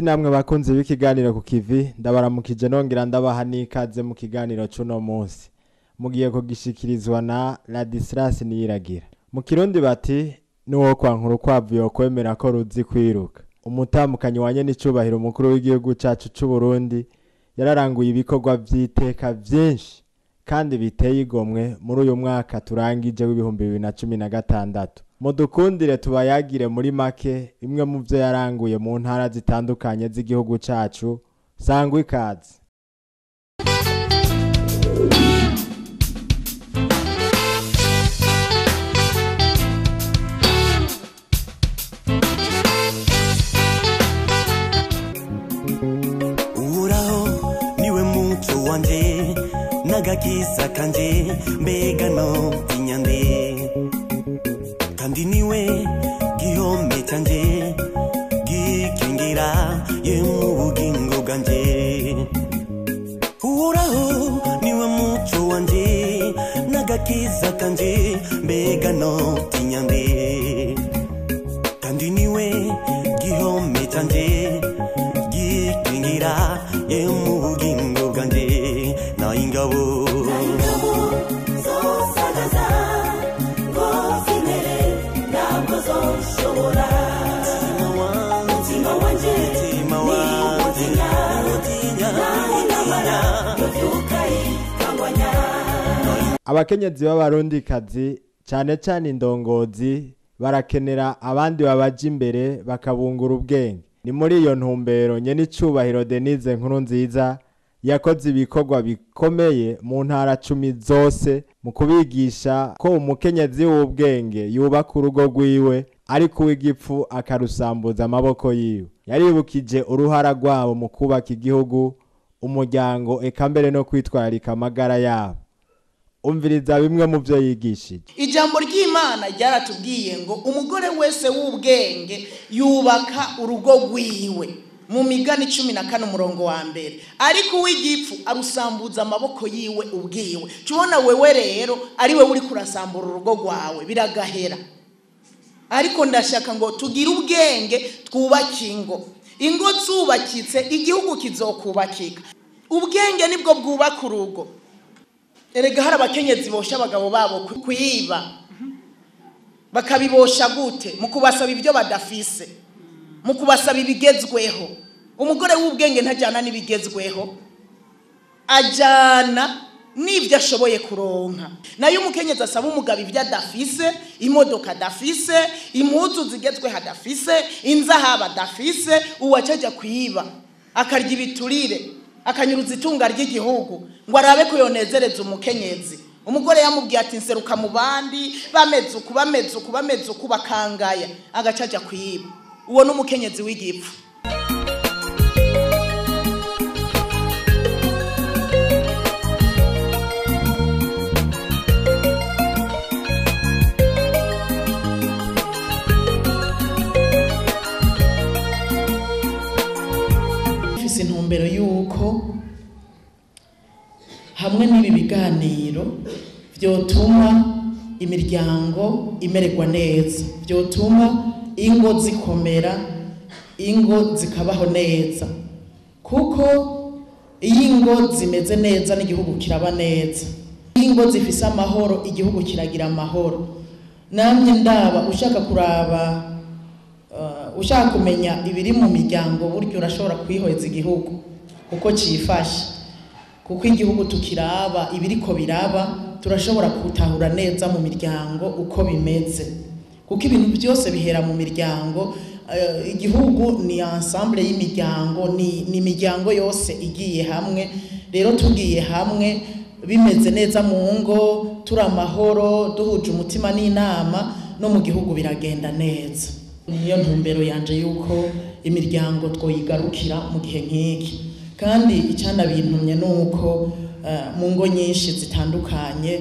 Namwe bakunzi b'ikiganiro ku kivi, ndabaramukije nongera ndabaha n'ikaze mu kiganiro c'uno munsi. Mugiye kugishikirizwa na Ladislas Niyiragira. Mu Kirundi bati nuwo kwankura ukwavu yokwemera ko ruzi kwiruka. Umutamukanyi wanye n'icubahiro umukuru w'igihugu cacu c'u Burundi yararanguye ibikorwa vy'iteka vyinshi kandi biteye igomwe muri uyu mwaka turangije w'2016. Mudukundire tubayagire muri make imwe mu vyo yaranguye mu ntara zitandukanye z'igihugu cacu. Sangwa ikaze. Uhoraho niwe muco wanje n'agakiza kanje, mbega notinya nde? Kandi niwe gihome canje gikingira ye mu bugingo bwanje. Uhoraho niwe muco wanje n'agakiza kanje, mbega notinya nde? Kandi niwe gihome canje gikingira ye mu bugingo bwanje. Na ingabo zosagaza ngo zinere ntabwo zoshobora. Umutima wanje Umutima wanje niwutinya, niwutinya, naho intambara yovyuka ikangwanya. Abakenyezi b'abarundikazi cane cane indongozi barakenera abandi babaja imbere bakabungura ubwenge. Ni muri iyo ntumbero nyenicubahiro Denise Nkurunziza yakoze ibikorwa bikomeye mu ntara 10 zose mu kubigisha ko umukenyezi w'ubwenge yubaka urugo rwiwe ariko uw'igipfu akarusambuza amaboko yiwe. Yaribukije uruhara rwabo mu kubaka igihugu, umuryango, eka mbere no kwitwararika amagara yabo. Umviriza bimwe mu vyo yigishije. Ijambo ry'Imana ryaratubwiye ngo umugore wese w'ubwenge yubaka urugo rwiwe, mu migani 14 umurongo wa mbere, ariko uw'igipfu arusambuza amaboko yiwe ubwiwe. Tubona wewe rero ari wewe uri kurasambura urugo rwawe biragahera. Ariko ndashaka ngo tugire ubwenge twubake ingo. Ingo zubakitse igihugu kizokubakika. Ubwenge nibwo bwubaka urugo. Erega hari abakenyezi bosha abagabo babo kwiba. Bakabibosha gute? Mu kubasaba ibyo badafise, mu kubasaba ibigezweho. Umugore w'ubwenge ntajyana n'ibigezweho, ajyana n'ibyo ashoboye kuronka. Nayo umukenyezi asaba umugabo ibyo adafise, imodoka adafise, impuzu zigezweho adafise, inzahaba adafise, uwaca ajya kwiba, akarya ibiturire, akanyuruza itunga ry'igihugu ngo arabe ko yonezereza umukenyezi. Umugore yamubwiye ati nseruka mu bandi, bameze uku, bameze uku, bameze uku, bakangaya, agaca ajya kwiba. Uwo ni umukenyezi w'igipfu. Mfise intumbero y'uko hamwe n'ibi biganiro vyotuma imiryango imererwa neza, vyotuma ingo zikomera, ingo zikabaho neza. Kuko iyo ingo zimeze neza n'igihugu kiraba neza. Iyo ingo zifise amahoro igihugu kiragira amahoro. Namye ndaba ushaka kuraba, ushaka kumenya ibiri mu miryango, buryo urashobora kwihweza igihugu kuko cifashe. Kuko igihugu tukiraba ibiriko biraba, turashobora gutahura neza mu miryango uko bimeze. Kuko ibintu byose bihera mu miryango. Igihugu ni ensemble y'imiryango, ni imiryango yose igiye hamwe. Rero tugiye hamwe bimeze neza mu ngo, turi amahoro, duhuje umutima n'inama, no mu gihugu biragenda neza. Niyo ntumbero yanje yuko imiryango twoyigarukira mu gihe nk'iki. Kandi icyanabintumye nuko mu ngo nyinshi zitandukanye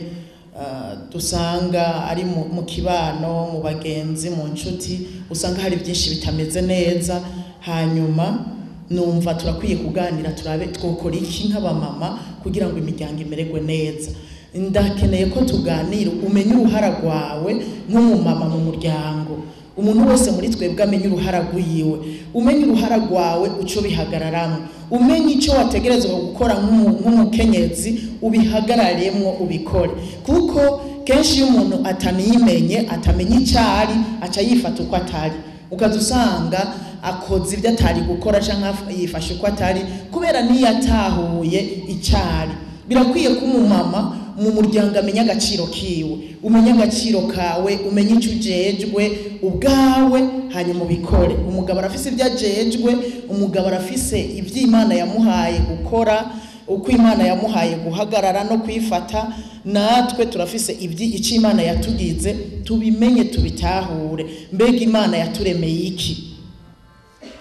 dusanga ari mu kibano, mu bagenzi, mu nshuti, usanga hari byinshi bitameze neza. Hanyuma numva turakwiye kuganira turabe twokora iki nk'abamama kugira ngo imiryango imererwe neza. Ndakeneye ko tuganira umenye uruhara rwawe nk'umumama mu muryango. Umuntu wese muri twebwe amenye uruhara rwiwe, umenye uruhara rwawe uco bihagararamo, umenye icyo wategerezwa gukora nk'umukenyezi ubihagararemwo ubikore. Kuko kenshi iyo umuntu atanimenye, atamenye icyo ari, aca yifata uko atari, ukaza usanga akoze ibyo atari gukora cyangwa yifashe uko atari kubera niyo atahuye icyo ari. Birakwiye ko umumama mu muryango amenya agaciro kiwe, umenye agaciro kawe, umenye icyo ujejwe ubwawe, hanyuma ubikore. Umugabo arafise ibyo ajejwe, umugabo arafise ibyo Imana yamuhaye gukora, uko Imana yamuhaye guhagarara no kwifata. Natwe turafise icyo Imana yatugize, tubimenye tubitahure. Mbega Imana yaturemeye iki?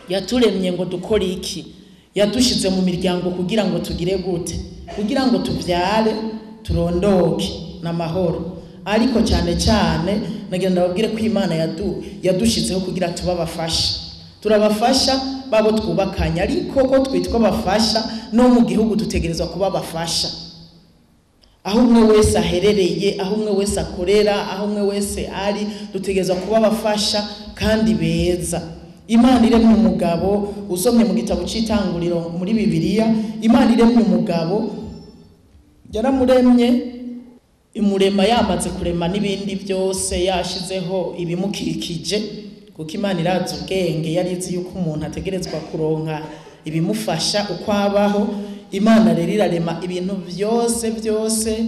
Yaturemye ngo dukore iki? Yadushize mu miryango kugira ngo tugire gute? Kugira ngo tuvyare, turondoke n'amahoro. Ariko cyane cyane nagira ndababwire ko Imana yadushizeho kugira tubabafashe. Turabafasha babo twubakanye, ariko ko twitwa abafasha no mu gihugu dutegerezwa kuba abafasha. Aho umwe wese aherereye, aho umwe wese akorera, aho umwe wese ari, dutegerezwa kuba abafasha kandi beza. Imana iremye umugabo, usomye mu gitabo c'itanguriro muri Bibiliya, Imana iremye umugabo, yaramuremye, imurema yamaze kurema n'ibindi byose, yashizeho ibimukikije, kuko Imana irazi ubwenge, yari izi yuko umuntu ategerezwa kuronka ibimufasha uko abaho. Imana rero irarema ibintu byose byose,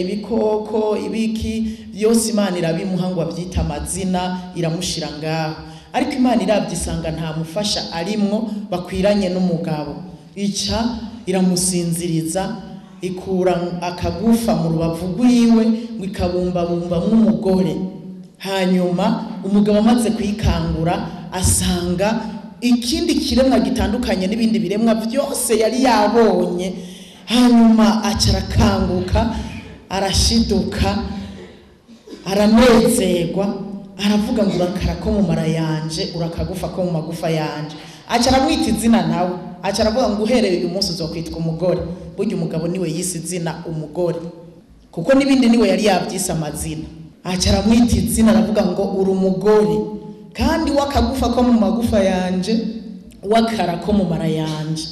ibikoko, ibiki byose, Imana irabimuha ngo abyite amazina, iramushira ngaho. Ariko Imana irabyisanga nta mufasha arimwo bakwiranye n'umugabo, ica iramusinziriza, ikura akagufa mu rubavu rwiwe ngo ikabumbabumba nk'umugore. Hanyuma umugabo amaze kwikangura asanga ikindi kiremwa gitandukanye n'ibindi biremwa byose yari yabonye. Hanyuma aca arakanguka, arashiduka, aranezerwa, aravuga ngo urakara ko mu mara yanje, urakagufa ko mu magufa yanje. Aca aramwita izina nawe, aca aravuga ngo uhereye uyu munsi uzokwitwa umugore. Burya umugabo niwe yise izina umugore, kuko n'ibindi niwe yari yabyise amazina. Aca aramwita izina, aravuga ngo uri umugore, kandi wakagufa ko mu magufa yanje, wakara ko mu mara yanje.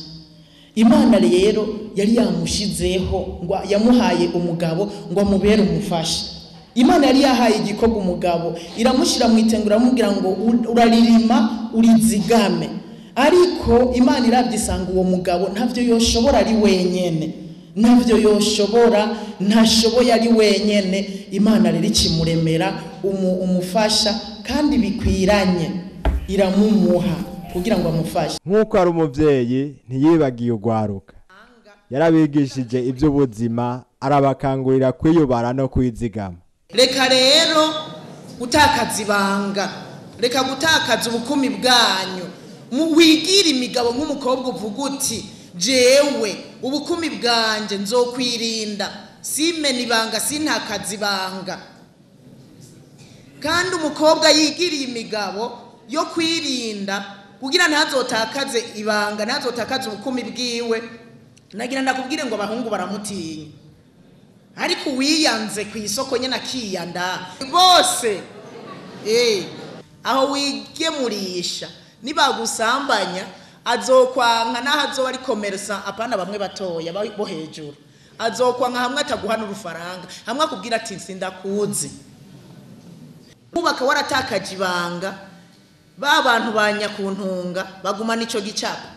Imana rero yari yamushizeho, ngo yamuhaye umugabo ngo amubere umufasha. Imana yari yahaye igikorwa umugabo, iramushyira mu itengo, iramubwira ngo uraririma urizigame. Ariko Imana irabyisanga uwo mugabo ntavyo yoshobora ari wenyene, ntavyo yoshobora, ntashoboye ari wenyene. Imana rero ikimuremera umufasha kandi bikwiranye, iramumuha kugira ngo amufashe. Nk'uko ari umuvyeyi ntiyibagiye ugwaruka, yarabigishije iby'ubuzima, arabakangurira kwiyubara no kwizigama. Reka rero gutakaza ibanga, reka gutakaza ubukumi bwanyu. Wigire imigabo nk'umukobwa uvuga uti jewe ubukumi bwanje nzokwirinda, simena ibanga, sintakaza ibanga. Kandi umukobwa yigiriye imigabo yo kwirinda kugira ntazotakaze ibanga, ntazotakaze ubukumi bwiwe. Nagira ndakubwire ngo abahungu baramutinya, ariko uwiyanze ku isoko nyene akiyanda bose. Aho wigemurisha nibagusambanya azokwanka, naho azoba ari commerçant, apana bamwe batoya bo hejuru, azokwanka hamwe ataguha n'urufaranga, hamwe akubwira ati sindakuzi. Kubaka waratakaje ibanga, ba bantu ba nyakuntunga bagumana ico gicapo.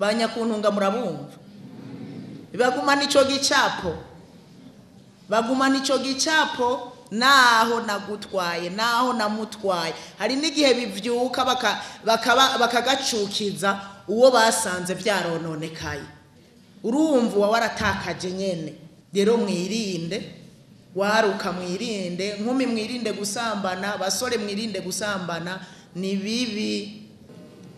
Ba nyakuntunga murabumva, bagumana ico gicapo, bagumana ico gicapo. Naho nagutwaye, naho namutwaye. Hari n'igihe bivyuka bakagacukiza uwo basanze vyarononekaye. Urumva uwa waratakaje nyene. Rero mwirinde, waruka mwirinde, nkumi mwirinde gusambana, basore mwirinde gusambana, ni bibi.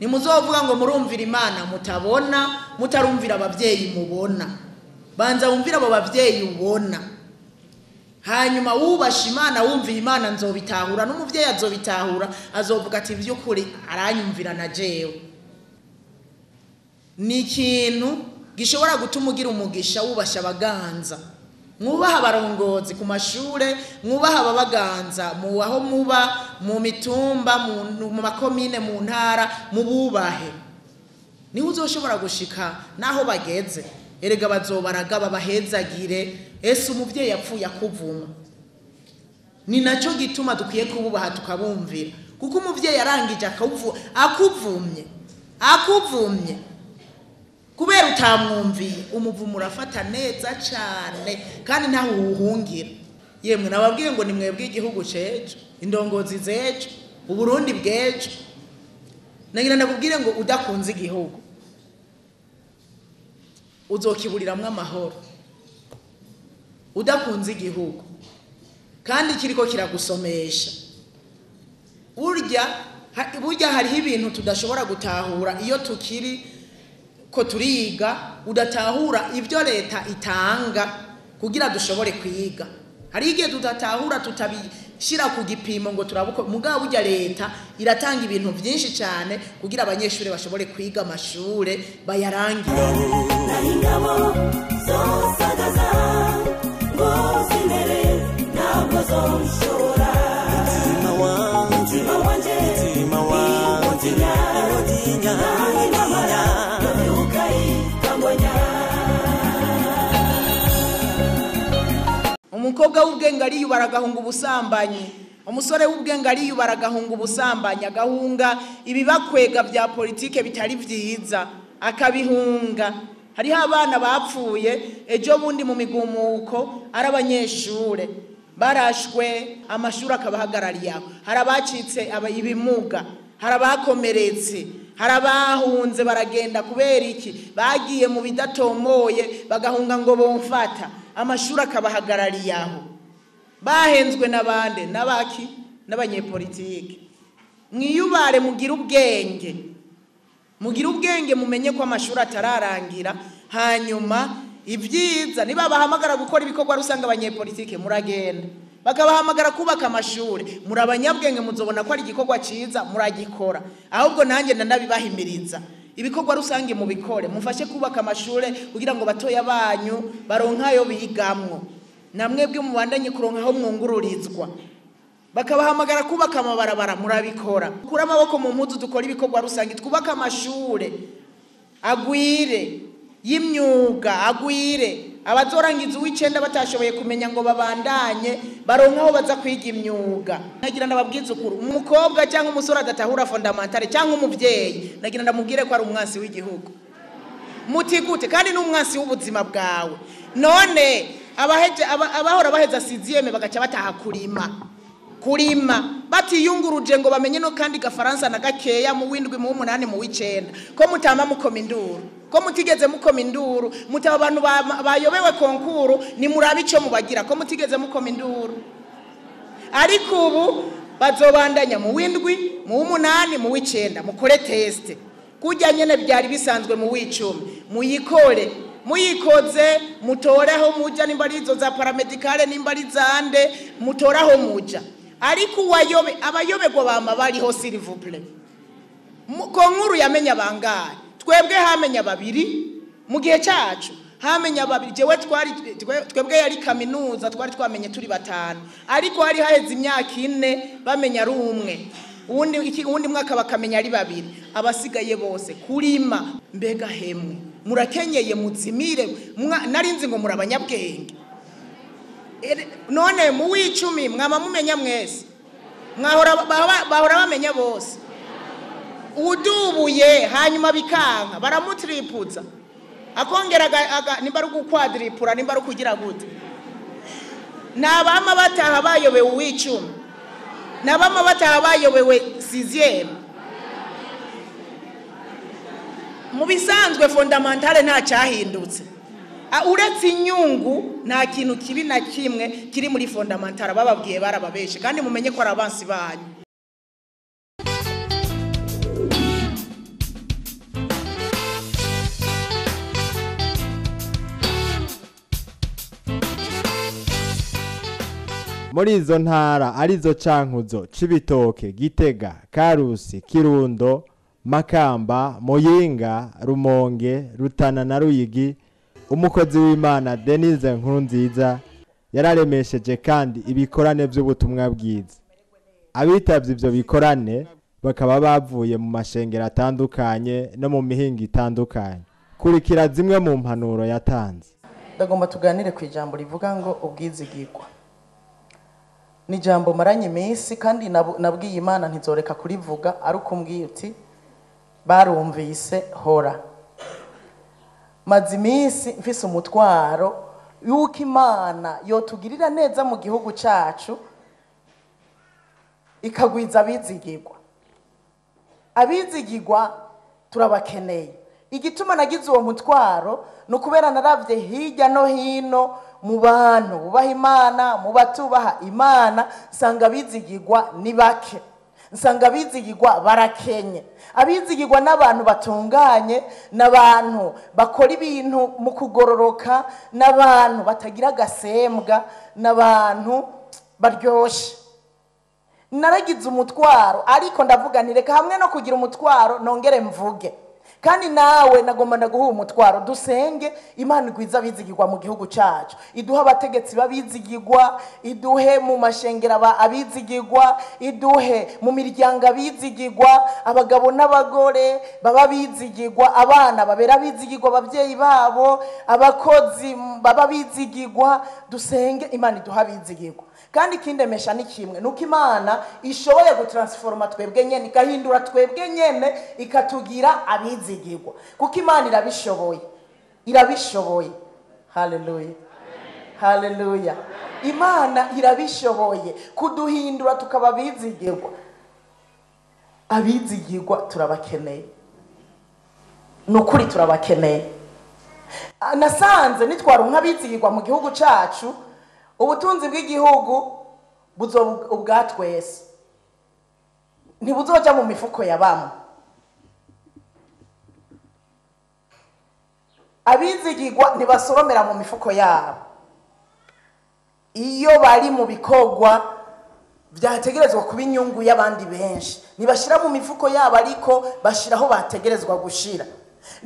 Nimuzovuga ngo murumvira Imana mutabona, mutarumvira abavyeyi mubona. Banza wumvira abo bavyeyi ubona. Hanyuma wubasha Imana, wumviye Imana, nzobitahura, n'umuvyeyi azobitahura, azovuga ati vy'ukuri aranyumvira na jewe. Ni ikintu gishobora gutuma ugira umugisha wubasha abaganza. Mwubaha abarongozi ku mashure, mwubaha ababaganza mu aho muba, mu mitumba, mu makomine, mu ntara, mububahe. Niho uzoshobora gushika naho bageze. Erega bazobaraga babahezagire. Ese umuvyeyi yapfuye akuvuma? Ni nacyo gituma dukwiye kububaha tukabumvira, kuko umuvyeyi arangije akuvumye akuvumye kubera utamwumviye, umuvumo urafata neza cane kandi ntaho uwuhungira. Yemwe nababwiye ngo ni mwebwe igihugu cejo, indongozi zejo, Uburundi bw'ejo. Nagira ndakubwire ngo udakunze igihugu uzokiburiramwo amahoro. Udakunze igihugu kandi kiriko kiragusomesha, burya hariho ibintu tudashobora gutahura iyo tukiri ko turiga, udatahura ibyo leta itanga kugira dushobore kwiga. Hari igihe tudatahura, tutabishyira ku gipimo ngo turabuko. Mugabo burya leta iratanga ibintu byinshi cyane kugira abanyeshuri bashobore kwiga amashure bayarangire. Naho ingabo zosagaza ngo zinere, ntabwo zonshobora. Mutima wanje, Mutima wanje, mutima wanje, intinya, intinya, naho intambara yobyuka ikangwanya. Umukobwa w'ubwenge ariyubara agahunga ubusambanyi, umusore w'ubwenge ariyubara agahunga ubusambanyi, agahunga ibibakwega bya politike bitari vyiza, akabihunga. Hariho abana bapfuye ejo bundi mu migumuko ari abanyeshure, barashwe amashuri akabahagarariye aho. Hari abacitse ibimuga, hari abakomeretse, hari abahunze baragenda kubera iki? Bagiye mu bidatomoye bagahunga ngo bomfata, amashuri akabahagarariye aho. Bahenzwe n'abande? N'abaki? N'abanyepolitike. Mwiyubare, mugire ubwenge, mugire ubwenge, mumenye ko amashuri atararangira. Hanyuma ibyiza niba bahamagara gukora ibikorwa rusange abanyepolitike, muragenda. Bakabahamagara kubaka amashuri, muri abanyabwenge muzobona ko ari igikorwa ciza, muragikora. Ahubwo nanjye ndanabibahimiriza, ibikorwa rusange mubikore, mufashe kubaka amashure kugira ngo batoya banyu baronke ayo bigamwo, namwebwe mubandanye kuronka aho mwungururizwa. Bakabahamagara kubaka amabarabara, murabikora. Kura amaboko mu mpuzu, dukora ibikorwa rusange, twubake amashure agwire y'imyuga, agwire. Abazorangiza uw'icenda batashoboye kumenya ngo babandanye, baronke aho baza kwiga imyuga. Nagira ndababwize ukuri, umukobwa cyangwa umusore adatahura fondamentale cyangwa umuvyeyi, nagira ndamubwire ko ari umwansi w'igihugu. Mutigute kandi n'umwansi w'ubuzima bwawe. None abahora baheza sixième bagaca bataha kurima, kurima batiyunguruje ngo bamenye no kandi gafaransa na gakeya mu w'indwi, mu w'umunani, mu w'icenda, ko mutama mukoma induru, ko mutigeze mukoma induru? Mutaba abantu bayobewe concours, nimurabe ico mubagira, ko mutigeze mukoma induru? Ariko ubu bazobandanya mu w'indwi, mu w'umunani, mu w'icenda, mukore test kurya nyene byari bisanzwe mu w'icumi, muyikore. Muyikoze mutoreho muja, nimba ari izo za paramédicale, nimba ari zande, mutoraho muja. Ariko uwayobe, abayoberwa bama bariho, s'il vous plaît. Concours yamenya bangahe? Twebwe hamenya babiri mu gihe cyacu, hamenya babiri. Jewe twari twebwe yari kaminuza, twari twamenye turi batanu, ariko hari haheze imyaka 4 bamenya ari umwe, uwundi mwaka bakamenya ari babiri, abasigaye bose kurima. Mbega hemwe, murakenyeye muzimire, narinzi ngo muri abanyabwenge. None mu w'icumi mwaba mumenya mwese? Mwahora bahora bamenya bose. Udubuye hanyuma bikanka, baramutripuza, akongera nimba ari ugukwadripura, nimba ari ukugira gute. Nabama bataha bayobewe uw'icumi, nabama bataha bayobewe sixième. Mu bisanzwe fondamentale nta cyahindutse. Uretse inyungu, nta kintu kibi na kimwe kiri muri fondamentale. Bababwiye barababeshe, kandi mumenye ko ari abansi banyu. Muri izo ntara arizo Cankuzo, Cibitoke, Gitega, Karusi, Kirundo, Makamba, Muyinga, Rumonge, Rutana na Ruyigi. Umukozi w'Imana Denise Nkurunziza yararemesheje kandi ibikorane by'ubutumwa bwiza. Abitavye ivyo bikorane bakaba bavuye mu mashengero atandukanye no mu mihingo itandukanye. Kurikira zimwe mu mpanuro yatanze. Ndagomba tuganire ku ijambo rivuga ngo ubwizigirwa. Ni ijambo maranye iminsi kandi nabwiye Imana ntizoreka kurivuga, ari uko umbwiye uti barumvise hora. Maze iminsi mfise umutwaro yuko Imana yotugirira neza mu gihugu cacu, ikagwiza abizigirwa. Abizigirwa turabakeneye. Igituma nagize uwo mutwaro ni ukubera naravye hirya no hino mu bantu bubaha Imana, mu batubaha Imana, nsanga abizigirwa ni bake, nsanga abizigirwa barakenye. Abizigirwa n'abantu batunganye, n'abantu bakora ibintu mu kugororoka, n'abantu batagira agasembwa, n'abantu baryoshe. Naragize umutwaro, ariko ndavuga nti reka hamwe no kugira umutwaro nongere mvuge. Kandi nawe nagomba ndaguha umutwaro, dusenge Imana igwiza abizigirwa mu gihugu cyacu, iduhe abategetsi babizigirwa, iduhe mu mashengero abizigirwa, iduhe mu miryango abizigirwa, abagabo n'abagore baba bizigirwa, abana babera abizigirwa ababyeyi babo, abakozi baba bizigirwa. Dusenge Imana iduhe abizigirwa. Kandi ikindemesha ni kimwe, nuko Imana ishoboye gutransforma twebwe nyene, igahindura twebwe nyene, ikatugira abizigirwa, kuko Imana irabishoboye, irabishoboye. Haleluya, haleluya. Imana irabishoboye kuduhindura tukaba abizigirwa. Abizigirwa turabakeneye, ni ukuri turabakeneye. Nasanze nitwara nk'abizigirwa mu gihugu cacu, ubutunzi bw'igihugu buzoba ubwa twese, ntibuzoja mu mifuko ya bamwe. Abizigirwa ntibasoromera mu mifuko yabo. Iyo bari mu bikorwa byategerezwa kuba inyungu y'abandi benshi, ntibashira mu mifuko yabo, ariko bashiraho bategerezwa gushira.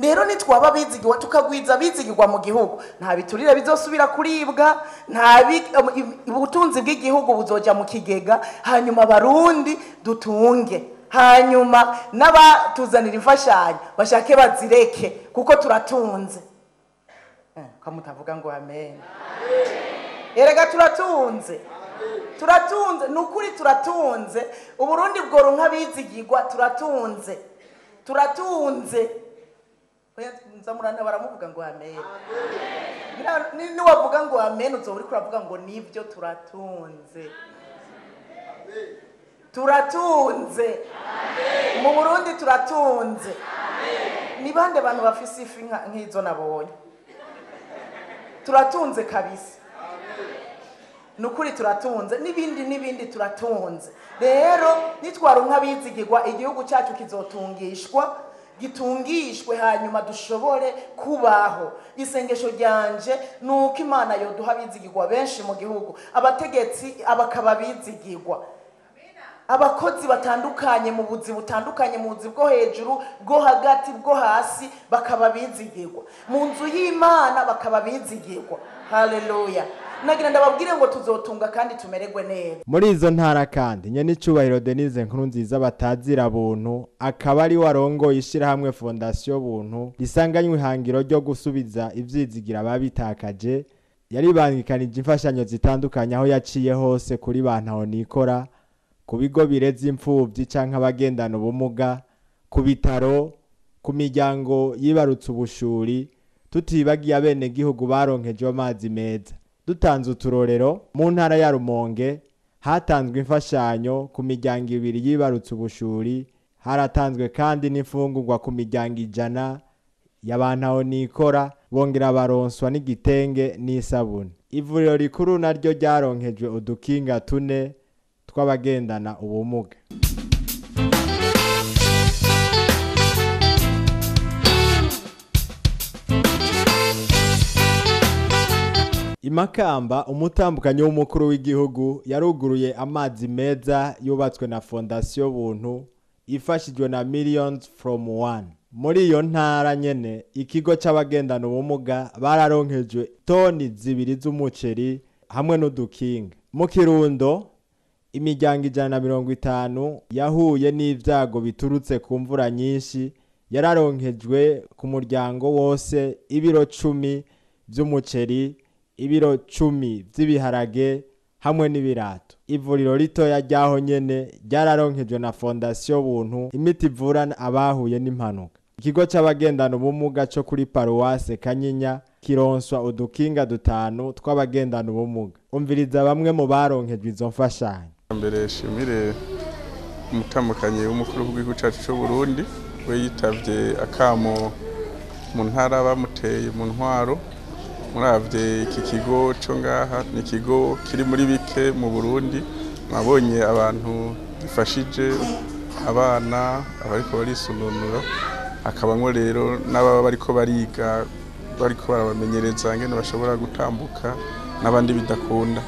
Rero nitwaba abizigirwa tukagwiza abizigirwa mu gihugu, nta biturire bizosubira kuribwa, nta ubutunzi bw'igihugu buzoja mu kigega, hanyuma abarundi dutunge, hanyuma n'abatuzanira imfashanyo bashake bazireke kuko turatunze. Kamutavuga ngo amen. Erega turatunze, turatunze, ni ukuri turatunze. Uburundi bworonka abizigirwa, turatunze, turatunze. Nzamurana baramuvuga ngo amen. Niwavuga ngo amen uzoba uriko uravuga ngo nivyo, turatunze, turatunze mu Burundi, turatunze. Ni bande bantu bafise ifi nk'izo nabonye? Turatunze kabisa, ni ukuri turatunze, n'ibindi n'ibindi turatunze. Rero nitwaronka abizigirwa, igihugu cyacu kizotungishwa, gitungishwe, hanyuma dushobore kubaho. Isengesho ryanje ni uko Imana yoduha abizigirwa benshi mu gihugu, abategetsi bakaba abizigirwa, abakozi batandukanye mu buzi butandukanye, mu buzi bwo hejuru, bwo hagati, bwo hasi, bakaba abizigirwa, mu nzu y'Imana bakaba abizigirwa. Haleluya. Nagira ndababwire ngo tuzotunga kandi tumererwe neza. Muri izo ntara kandi Nyenicubahiro Denise Nkurunziza batazira buntu akaba ari warongoye ishirahamwe Fondation Buntu risanganywe ihangiro ryo gusubiza ivyizigira babitakaje, yaribangikanije imfashanyo zitandukanye aho yaciye hose kuri bantaho nikora, ku bigo bireze imfuvyi canke abagendana ubumuga, ku bitaro, ku miryango yibarutse ubushuri, tutibagiye abenegihugu baronkejwe amazi meza. Dutanze uturorero, mu ntara ya Rumonge hatanzwe imfashanyo ku miryango ibiri yibarutse ubushuri, haratanzwe kandi n'imfungurwa ku miryango 100 y'abantaho nikora, bongera baronswa n'igitenge n'isabune. Ivuriro rikuru naryo ryaronkejwe udukinga 4 tw'abagendana ubumuga. Imakamba umutambukanyi w'umukuru w'igihugu yaruguruye amazi meza yubatswe na Fondation Buntu ifashijwe na Millions from One. Muri iyo ntara nyene, ikigo c'abagendana ubumuga bararonkejwe toni 2 z'umuceri hamwe n'udukinga. Mu Kirundo, imiryango 150 yahuye n'ivyago biturutse ku mvura nyinshi yararonkejwe ku muryango wose ibiro 10 vy'umuceri, ibiro 10 vy'ibiharage hamwe n'ibirato. Ivuriro ritoya ryaho nyene ryararonkejwe na Fondation Buntu imiti ivura abahuye n'impanuka. Ikigo c'abagendana ubumuga co kuri Paruwase Kanyinya kironswa udukinga 5 tw'abagendana ubumuga. Umviriza bamwe mu baronkejwe izo mfashanyo. Mbere shimire umutambukanyi w'umukuru w'igihugu cacu c'u Burundi, we yitavye akamo mu ntara bamuteye mu ntwaro. Muravye iki kigo co ngaha ni ikigo kiri muri bike mu Burundi, mwabonye abantu gifashije abana abariko barisununura, hakabamwo rero n'ababa bariko bariga bariko barabamenyereza ngene bashobora gutambuka n'abandi bidakunda.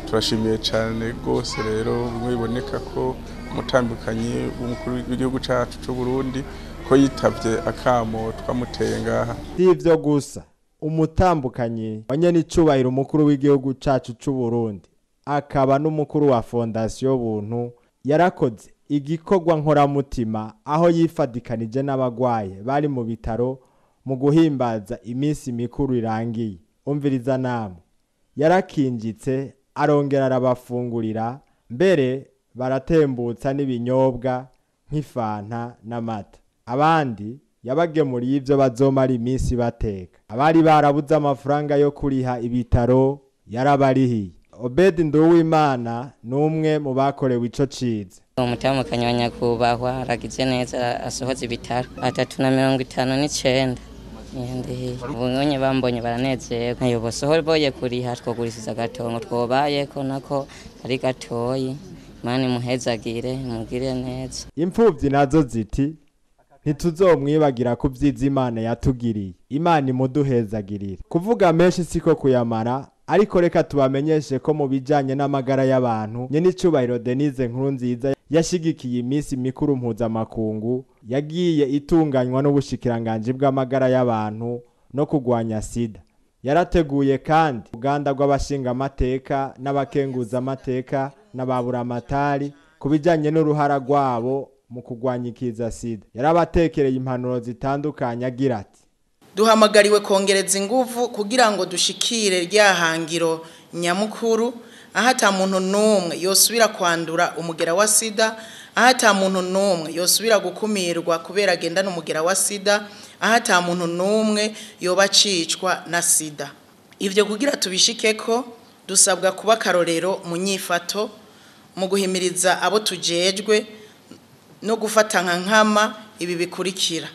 Turashimiye cyane rwose rero bimwe biboneka ko umutambukanyi w'umukuru w'igihugu cacu c'u Burundi ko yitavye akamo twamuteye ngaha. Si ivyo gusa, umutambukanyi wa nyenicubahiro umukuru w'igihugu cacu c'u Burundi akaba n'umukuru wa Fondation Buntu yarakoze igikorwa nkoramutima aho yifadikanije n'abagwaye bari mu bitaro mu guhimbaza iminsi mikuru irangiye. Umviriza namwe, yarakinjitse arongera arabafungurira, mbere baratembutsa n'ibinyobwa nk'ifanta n'amata. Abandi yabagemuriye ivyo bazomara iminsi bateka. Abari barabuze amafaranga yo kuriha ibitaro yarabarihiye. Obedi Nduwimana n'umwe mu bakorewe ico ciza. Umutambukanyi wa nyakubahwa aragize neza, asohoza ibitaro 359. Ubunye bambonye baranezerwa, ntayo bosohora boye kuriha, twogurisiza agatongo twobayeko nako ari gatoyi. Imana imuhezagire, imugire neza. Imfuvyi nazo ziti ntituzomwibagira ku vyiza Imana yatugiriye, Imana imuduhezagirire. Kuvuga menshi siko kuyamara, ariko reka tubamenyeshe ko mu bijanye n'amagara y'abantu nyenicubahiro Denise Nkurunziza yashigikiye iminsi mikuru mpuzamakungu yagiye itunganywa n'ubushikiranganji bw'amagara y'abantu no kugwanya sida. Yarateguye kandi uruganda rw'abashingamateka n'abakenguzamateka n'ababuramatari ku bijanye n'uruhara rwabo mu kugwanya ikiza sida. Yarabatekereye impanuro zitandukanye agira ati: duhamagariwe kongereza inguvu kugira ngo dushikire rya hangiro nyamukuru, aho ata muntu n'umwe yosubira kwandura umugera wa sida, aho ata muntu n'umwe yosubira gukumirwa kubera agendana umugera wa sida, aho ata muntu n'umwe yoba acicwa na sida. Ivyo kugira tubishikeko dusabwa kuba akarorero mu nyifato, mu guhimiriza abo tujejwe no gufata nka nkama ibi bikurikira: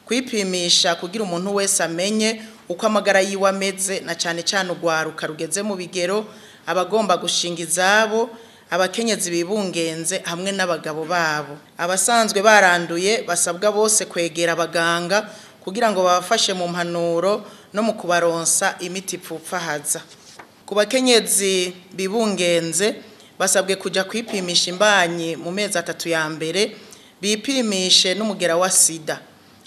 kwipimisha kugira umuntu wese amenye uko amagara yiwe ameze, na cane cane urwaruka rugeze mu bigero, abagomba gushinga izabo, abakenyezi bibungenze hamwe n'abagabo babo. Abasanzwe baranduye basabwa bose kwegera abaganga kugira ngo babafashe mu mpanuro no mu kubaronsa imiti ipfupfahaza. Ku bakenyezi bibungenze basabwe kuja kwipimisha imbanyi mu mezi 3 ya mbere, bipimishe n'umugera wa sida.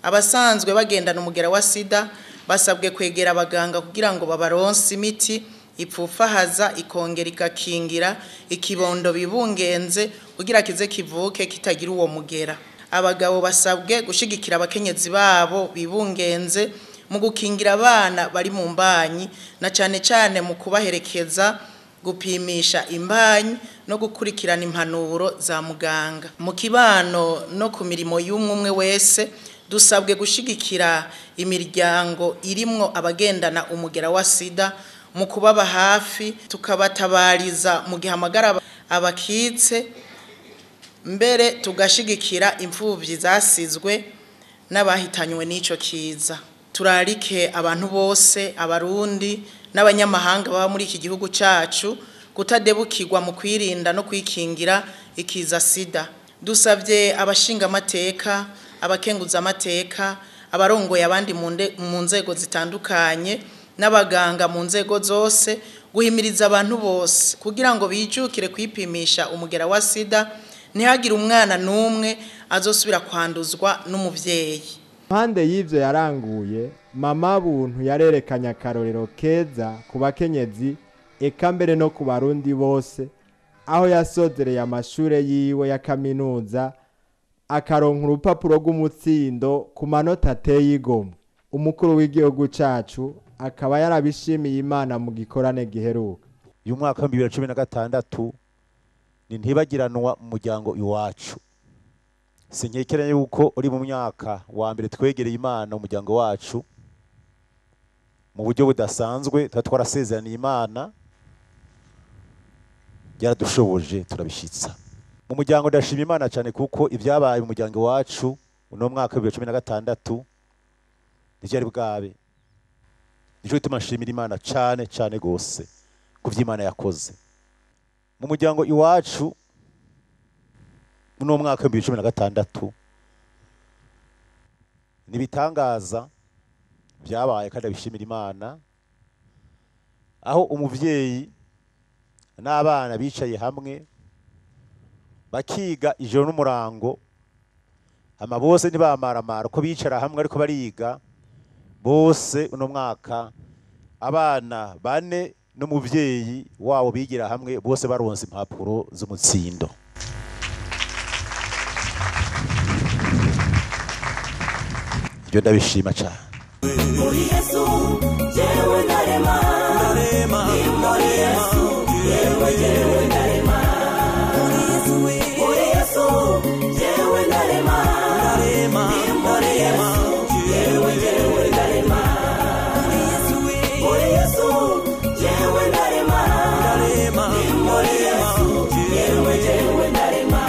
Abasanzwe bagendana umugera wa sida basabwe kwegera abaganga kugira ngo babaronse imiti ipfufahaza ikongera igakingira ikibondo bibungenze kugira kize kivuke kitagira uwo mugera. Abagabo basabwe gushigikira abakenyezi babo bibungenze mu gukingira abana bari mu mbanyi, na cane cane mu kubaherekeza gupimisha imbanyi no gukurikirana impanuro za muganga. Mu kibano no ku mirimo y'umwe wese dusabwe gushigikira imiryango irimwo abagendana umugera wa sida mu kubaba hafi, tukabatabariza mu gihe amagara abakitse, mbere tugashigikira imfuvyi zasizwe n'abahitanywe n'ico kiza. Turarike abantu bose, abarundi n'abanyamahanga baba muri iki gihugu cacu, kutadebukirwa mu kwirinda no kwikingira ikiza sida. Dusavye abashingamateka, abakenguzamateka, abarongoye abandi mu nzego zitandukanye n'abaganga mu nzego zose guhimiriza abantu bose kugira ngo bijukire kwipimisha umugera wa sida, ntihagire umwana n'umwe azosubira kwanduzwa n'umuvyeyi. Impande y'ivyo yaranguye, Mama Buntu yarerekanye akarorero keza ku bakenyezi eka mbere no ku Barundi bose, aho yasozereye amashure yiwe ya kaminuza akaronka urupapuro rw'umutsindo ku manota ateye igomwe. Umukuru w'igihugu cacu akaba yarabishimiye Imana mu gikorane giheruka. Uyu mwaka wa 2016 ni ntibagiranwa mu muryango iwacu. Sinkekeranya yuko uri mu myaka wa mbere twegereye Imana mu muryango wacu mu buryo budasanzwe, tuba twarasezeraniye Imana, yaradushoboje turabishitsa. Mu muryango ndashima Imana cyane kuko ibyabaye mu muryango wacu uno mwaka wa 2016 ntibyari bwabe. Nico gituma nshimira Imana cyane cyane gose ku byo Imana yakoze. Mu muryango iwacu uno mwaka wa 2016 nibitangaza byabaye kandi abishimira Imana, aho umuvyeyi n'abana bicaye hamwe bakiga ijoro n'umurango, ama bose ntibamaramara uko bicara hamwe ariko bariga bose. Uno mwaka abana bane n'umuvyeyi wabo bigira hamwe bose baronse impapuro z'umutsindo. Ibyo ndabishima cyane. Muri Yesu jewe ndarema, muri Yesu jewe jewe ndarema, muri Yesu jewe ndarema, muri Yesu jewe jewe ndarema, muri Yesu jewe ndarema, muri Yesu jewe jewe ndarema,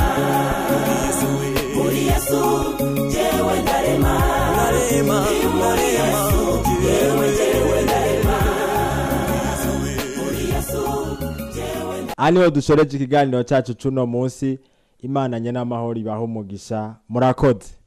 muri Yesu jewe ndarema, muri Yesu jewe jewe ndarema, muri Yesu jewe. Aniho dushoreje ikiganiro cyacu cuno munsi. Imana nye n'amahoro ibaho umugisha. Murakoze.